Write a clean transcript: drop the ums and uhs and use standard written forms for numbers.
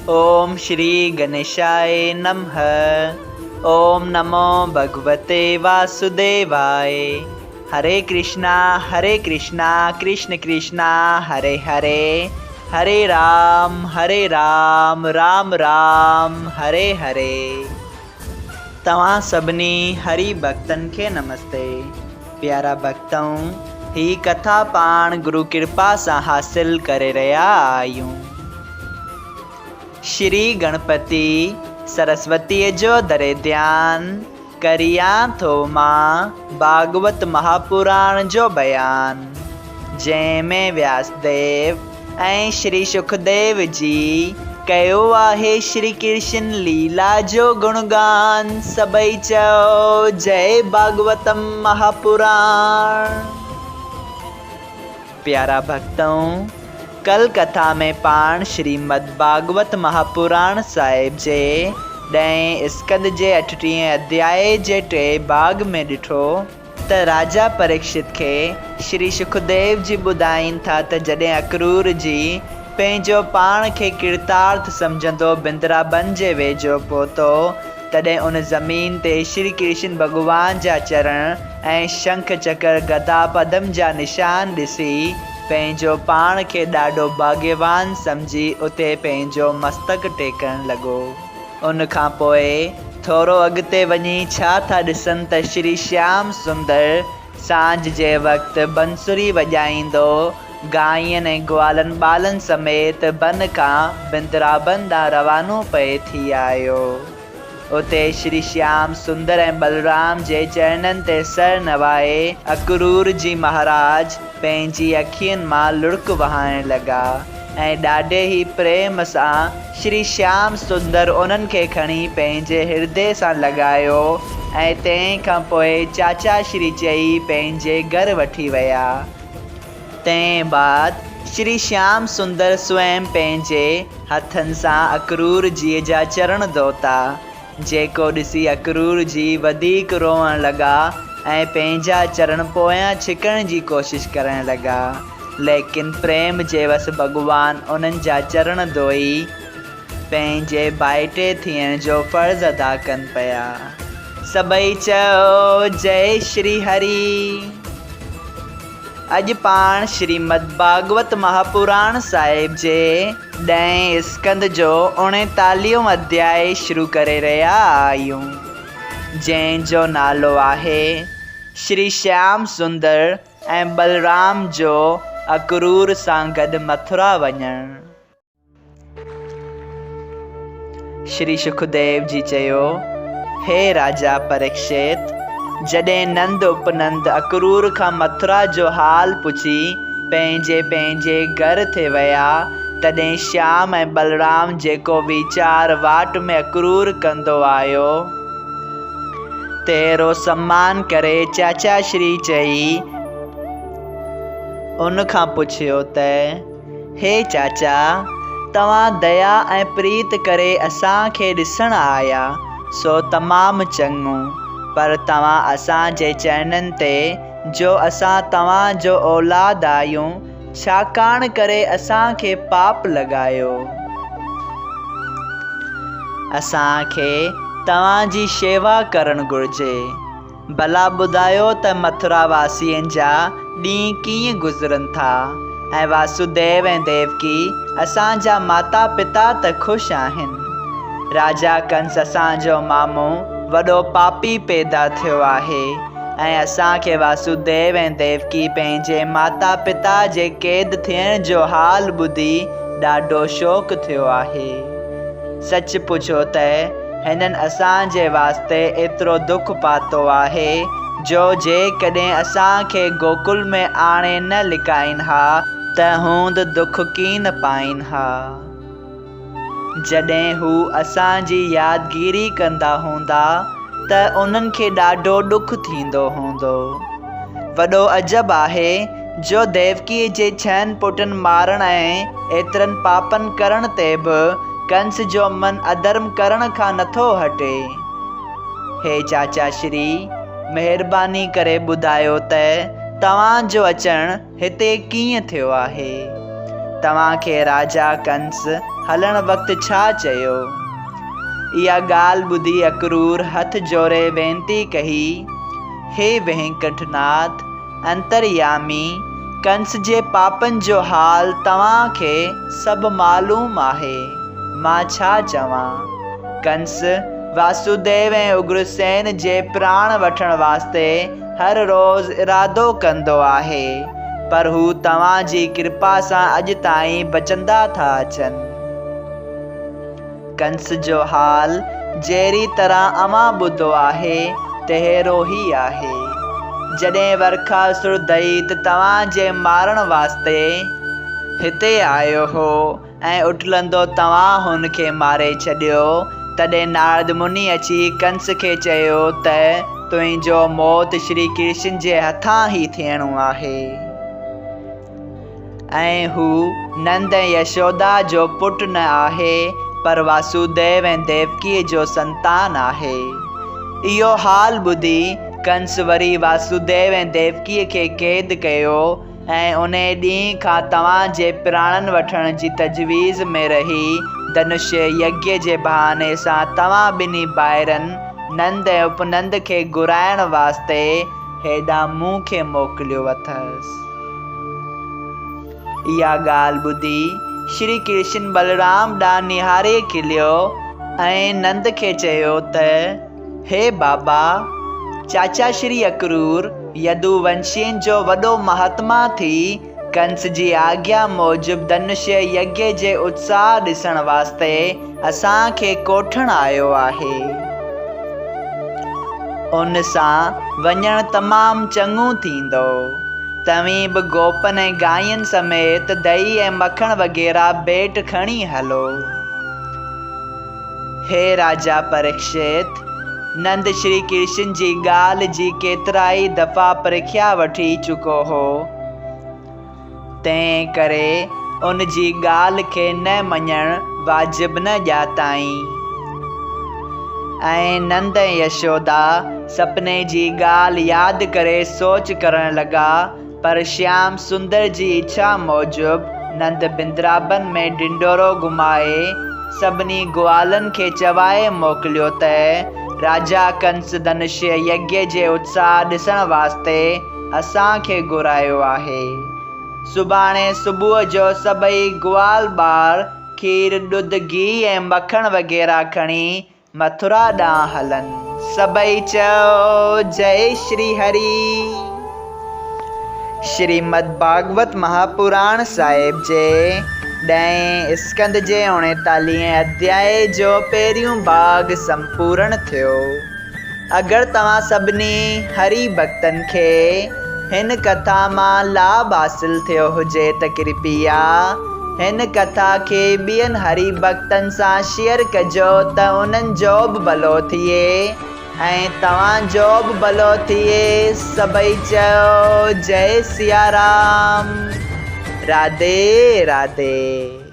اوم شري گنيشاء نمه اوم نمو ڀڳوتي واسوديواء هري ڪرشنا هري ڪرشنا ڪرشن ڪرشنا هري هري هري رام هري رام رام رام هري هري. توهان سڀني هري ڀڳتن کي نمستي. پيارا ڀڳتؤ هي ڪٿا پاڻ گرو ڪرپا سان حاصل ڪري رهيا آهيون. شري گڻپتي سرسوتيء جو دري ڌيان ڪريان ٿو مان ڀاڳوت مهاپراڻ جو بيان، جنهن ۾ وياسديو ۽ شري شڪديو جي ڪيو آهي شري ڪرشن ليلا جو گڻگان، سڀئي چئو جئي ڀاڳوتم مهاپراڻ. پيارا ڀڳتؤ! ڪل ڪٿا ۾ پاڻ شريمد ڀاڳوت مهاپراڻ صاحب جي ڏهين اسڪند جي اٺٽيهين اڌيائي جي ٽئين ڀاڳ ۾ ڏٺو ته راجا پريڪشت کي شري شڪديو جي ٻڌائين ٿا ته جڏهن اڪرور جي پنهنجو پاڻ کي ڪرتارٿ سمجهندو بندرابن جي ويجهو پهتو تڏهن ان زمين تي شري ڪرشن ڀڳوان جا چرڻ ۽ شنک چڪر گدا پدم جا نشان ڏسي پنهنجو پاڻ کي ڏاڍو ڀاڳيوان سمجهي اتي پنهنجو مستڪ ٽيڪڻ لڳو. ان کان پوء ٿورو اڳتي وڃي ڇا ٿا ڏسن ته شري شيام سندر سانجهه جي وقت بنسري وڄائيندو گائين ۽ گوالن ٻالن سميت بن کان بندرابن ڏانهن روانو پئي ٿي آيو. اتي شري شيام سندر ۽ بلرام جي چرنن تي سر نوائي اڪرور جي مهاراج پنهنجي اکين مان لڙڪ وهائڻ لڳا ۽ ڏاڍي ئي پريم سان شري شيام سندر انهن کي کڻي پنهنجي هردي سان لڳايو ۽ تنهن کان پوء چاچا شري چئي پنهنجي گهر وٺي ويا. تنهن بعد شري شيام سندر سوئم پنهنجي هٿن سان اڪرور جيء جا چرڻ ڌوتا، جيڪو ڏسي اڪرور جي وڌيڪ روئڻ لڳا ۽ پنهنجا چرڻ پويان ڇڪڻ جي ڪوشش ڪرڻ لڳا، ليڪن پريم جي وس ڀڳوان انهن جا چرڻ ڌوئي پنهنجي ڀائٽي ٿيڻ جو فرض ادا ڪن پيا. سڀئي چئو جئي شري هري. اڄ پاڻ شريمد ڀاڳوت مهاپراڻ صاحب جي ڏهين اسڪنڌ جو اڻيتاليهون اڌيائي شروع ڪري رهيا آهيون، جنهن جو نالو آهي شري شيام سندر ۽ بلرام جو اڪرور سان گڏ مٿرا وڃڻ. شري شڪديو جي چيو، هي راجا پريڪشت! جڏهن نند اپنند اڪرور کان مٿرا جو حال پڇي پنهنجي پنهنجي گهر ٿي ويا، تڏهن شيام ۽ بلرام جيڪو ويچار واٽ ۾ اڪرور ڪندو آيو، تهڙو سمان ڪري چاچا شري چئي ان کان پڇيو ته. هي چاچا! توهان ديا ۽ پريت ڪري اسان کي ڏسڻ آيا، سو تمام چڱو، پر توهان اسان جي چرنن تي، جو اسان توهان جو اولاد آهيون، ڇاڪاڻ ڪري اسان کي پاپ لڳايو؟ اسان کي توهان جي شيوا ڪرڻ گهرجي. ڀلا ٻڌايو ته مٿرا واسين جا ڏينهن ڪيئن گذرن ٿا ۽ واسوديو ۽ ديوڪي اسان جا ماتا پتا ته خوش آهن. راجا ڪنس اسان جو مامو وڏو پاپي پيدا ٿيو آهي ۽ اسان کي واسوديو ۽ ديوڪي پنهنجي ماتا پتا جي قيد ٿيڻ جو حال ٻڌي ڏاڍو شوڪ ٿيو آهي. سچ پڇو ته هنن اسان جي واسطي ايترو دک پاتو آهي، جو جيڪڏهن اسان کي گوڪل ۾ آڻي نه لڪائين ها ته هوند دک ڪين پائين ها. جڏهن هو اسان جي يادگيري ڪندا هوندا ته انهن کي ڏاڍو ڏک ٿيندو هوندو. وڏو عجب آهي جو ديوڪيء جي ڇهن پٽن مارڻ ۽ ايترن پاپن ڪرڻ تي به ڪنس جو من اڌرم ڪرڻ کان نٿو هٽي. هي چاچا شري، مهرباني ڪري ٻڌايو ته توهان جو اچڻ هتي ڪيئن ٿيو آهي؟ توهان کي راجا ڪنس هلڻ وقت ڇا چيو؟ اها ڳالهه ٻڌي اڪرور هٿ جوڙي وينتي ڪئي، هي وينڪٽناٿ! انتريامي، ڪنس جي پاپن جو حال توهان کي سڀ معلوم آهي، مان ڇا چوان؟ ڪنس، واسوديو ۽ اگرسين جي پراڻ وٺڻ واسطي هر روز ارادو ڪندو آهي، پر هو توهان جي ڪرپا سان اڄ تائين بچندا ٿا اچن. ڪنس جو حال جهڙي طرح اوهان ٻڌو آهي، تهڙو ئي آهي. جڏهن ورکاسر دئيت توهان جي مارڻ واسطي هتي آيو هو ۽ اٽلندو توهان هن کي ماري ڇڏيو، تڏهن نارد مني اچي ڪنس کي چيو ته تنهنجو موت شري ڪرشن جي هٿان ئي ٿيڻو آهي. ۽ هو نند ۽ يشودا جو پٽ نه آهي، پر واسوديو ۽ ديوڪيء جو سنتان آهي. اهو حال ٻڌي ڪنس وري واسوديو ۽ ديوڪيء کي قيد ڪيو ۽ انهي ڏينهن کان توهان جي پراڻن وٺڻ جي تجويز ۾ رهي ڌنوشيه يگيه جي بهاني سان توهان ٻنهي ڀائرن نند ۽ اپنند کي گهرائڻ واسطي هيڏانهن مون کي موڪليو اٿس. اها ڳالهه ٻڌي شري ڪرشن بلرام ڏانهن نهاري کليو ۽ نند کي چيو ته، هي بابا! چاچا شري اڪرور يدو ونشين جو وڏو مهاتما ٿي ڪنس جي آگيا موجب ڌنوشيه يگيه جي اتساهه ڏسڻ واسطي اسان کي ڪوٺڻ آيو آهي. ان سان وڃڻ تمام چڱو ٿيندو. توهين به گوپن ۽ گاين سميت دهي ۽ مکڻ وغيره ڀيٽ کڻي هلو. هي راجا پريڪشت! نند شري ڪرشن جي ڳالهه جي ڪيترائي دفعا پرکيا وٺي چڪو هو. تنهن ڪري ان جي ڳالهه کي نه مڃڻ واجب نه ڄاتائين. ۽ نند ۽ يشودا سپني جي ڳالهه ياد ڪري سوچ ڪرڻ لڳا، پر شيام سندر جي اڇا موجب نند بندرابن ۾ ڍنڍورو گهمائي سڀني گوالن کي چوائي موڪليو ته راجا ڪنس ڌنوشيه يگيه جي اتساهه ڏسڻ واسطي اسان کي گهرايو آهي. سڀاڻي صبح جو سڀئي گوال ٻار کير، ڏڌ، گيهه ۽ مکڻ وغيره کڻي مٿرا ڏانهن هلن. سڀئي چئو، جئي شري هري. شريمد ڀاڳوت مهاپراڻ صاحب جي ڏهين اسڪنڌ جي اوڻيتاليهين اڌيائي جو پهريون ڀاڳ سمپورڻ ٿيو. اگر توهان سڀني هري ڀڳتن کي هن ڪٿا مان لاڀ حاصل ٿيو هجي ته ڪرپيا هن ڪٿا کي ٻين هري ڀڳتن سان شيئر ڪجو ته انهن جو به ڀلو ٿئي ۽ توهان جو به ڀلو ٿئي سڀئي چئو جئي سيارام راڌي راڌي.